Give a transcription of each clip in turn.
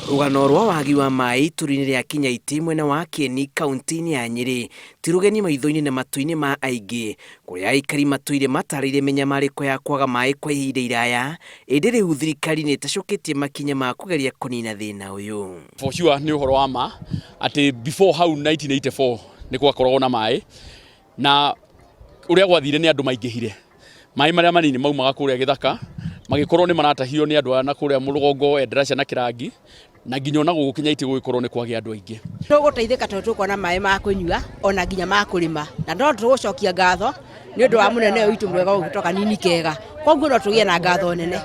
Rũgano rwa wagi wa maĩ itũra-inĩ rĩa Kinyaitĩ mwena wa Kieni kaunti-inĩ ya Nyĩrĩ ti rũgeni maitho-inĩ na matũ-inĩ ma aingĩ, kũrĩa aikari matũire matarĩirie mĩnyamarĩko ya kwaga maĩ kwa ihinda iraya, ĩndĩ rĩu thirikari nĩ ĩtacũkĩtie makinya ma kũgeria kũnina thĩna ũyũ. For sure nĩ ũhoro wa ma atĩ before hau 1984 nĩ gwakoragwo na maĩ na ũrĩa gwathire nĩ andũ maingĩhire maĩ marĩa manini maumaga kũrĩa gĩthaka magĩkorwo nĩ maratahio nĩ andũ aya na kũrĩa mũrũgongo Endarasha na Kĩrangi na nginya ona gũkũ Kĩnyaitĩ gũgĩkorwo nĩ kwagĩa andũ aingĩ. Tũgũteithĩka tondũ tũkuona maĩ ma kũnyua ona nginya ma kũrĩma na no tũgũcokia ngatho nĩ ũndũ wa mũnene ũyũ witũ mwega ũgĩtwo kanini kega koguo no tũgĩe na ngatho nene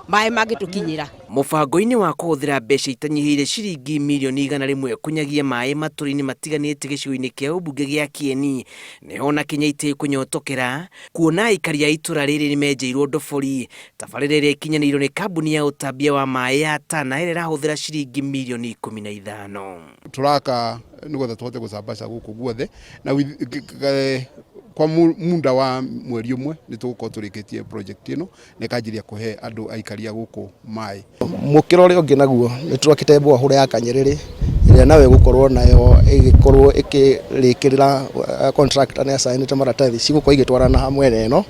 maĩ mangĩtũkinyĩra. Mũbango-inĩ wa kũhũthĩra mbeca itanyihĩire ciringi mirioni 100 kũnyagia maĩ matũra-inĩ matiganĩte gĩcigo-inĩ kĩa ũmbunge gĩa Kieni, nĩho ona Kĩnyaitĩ kũnyotokera, kuona aikari a itũra rĩrĩ nĩmenjeirwo ndobori, tabarĩra ĩrĩa ĩkinyanĩirio nĩ kambuni ya ũtambia wa maĩ ya Tana ĩrĩa ĩrahũthĩra ciringi mirioni 15. Tũraka nĩgetha tũhote gũcambaca gũkũ guothe na kwa muda wa mweri ũmwe nĩ tũgũkorwo tũrĩkĩtie project ĩno na ĩkanjĩrĩria kũhe andũ aikari a gũkũ maĩ. Mũkĩra ũrĩa ũngĩ naguo nĩ twakĩte borehole ya Kanyerere ĩrĩa nayo ĩgũkorwo nayo ĩgĩkorwo ĩkĩrĩkĩrĩra contractor nĩ acainĩte maratathi cigũkorwo igĩtwarana hamwe na ĩno,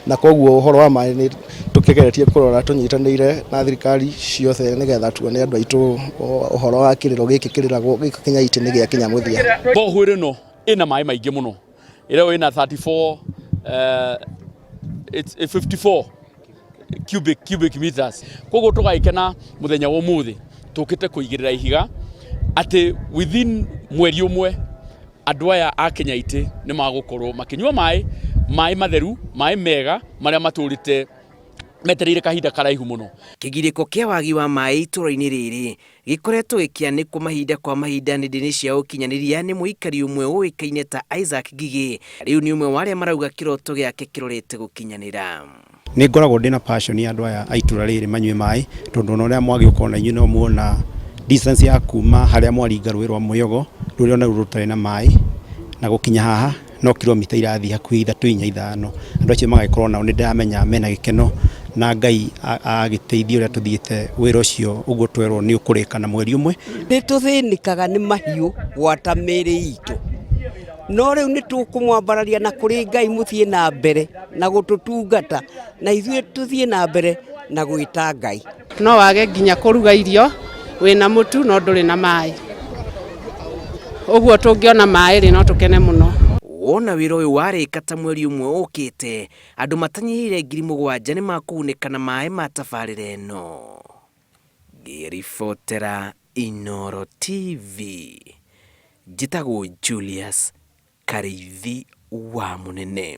na koguo ũhoro wa maĩ nĩ tũkĩgeretie kũrora tũnyitanĩire na thirikari ciothe nĩgetha tuone andũ aitũ ũhoro wa kĩrĩro gĩkĩ kĩrĩragwo gĩkĩ Kĩnyaitĩ nĩ gĩakinya mũthia. Borehole ĩno ĩna maĩ maingĩ mũno ĩrĩa ĩna 34 it's 54 cubic meters koguo tũgagĩkena mũthenya wa ũmũthĩ tũkĩte kũigĩrĩra ihiga atĩ within mweri ũmwe andũ aya a Kĩnyaitĩ nĩ magũkorwo makĩnyua maĩ maĩ matheru maĩ mega marĩa matũrĩte metereire kahinda karaihu mũno. Kĩgirĩko kĩa wagi wa maĩ itũra-inĩ rĩrĩ gĩkoretwo gĩkĩanĩkwo mahinda kwa mahinda nenda-inĩ cia ũkinyanĩria nĩ mũikari ũmwe ũĩkaine ta Isaac Ngigĩ, rĩu nĩ ũmwe wa arĩa marauga kĩroto gĩake kĩrorete gũkinyanĩra. Nĩ ngoragwo ndĩna passion ya andũ aya a itũra rĩrĩ manyue maĩ tondũ ona ũrĩa mwagĩũka ona inyuĩ no muona distance ya kuma harĩa mwaringa rũĩ rwa Mũyogo rũrĩa ona rĩu rũtarĩ na maĩ na gũkinya haha no kilomita irathiĩ hakuhĩ ithatũ inya ithano. Andũ acio magagĩkorwo nao nĩ ndĩramenya mena gĩkeno na Ngai agĩteithia ũrĩa tũthiĩte wĩra ũcio ũguo twerwo nĩ ũkũrĩka na mweri ũmwe. Nĩ tũthĩnĩkaga nĩ mahiũ gwata mĩĩrĩ itũ, no rĩu nĩ tũkũmwambararia na kũrĩ Ngai mũthiĩ na mbere na gũtũtungata na ithuĩ tũthiĩ na mbere na gwĩta Ngai. No wage nginya kũruga irio wĩna mũtu no ndũrĩ na maĩ. Ũguo tũngĩona maĩ rĩ no tũkene mũno. Wona wĩra ũyũ warĩka ta mweri ũmwe ũkĩte, andũ matanyihĩire 7,000 nĩmakũgunĩka na maĩ ma tabarĩra ĩno. Ngĩribotera Inooro TV, njĩtagwo Julius Karĩithi wa Mũnene.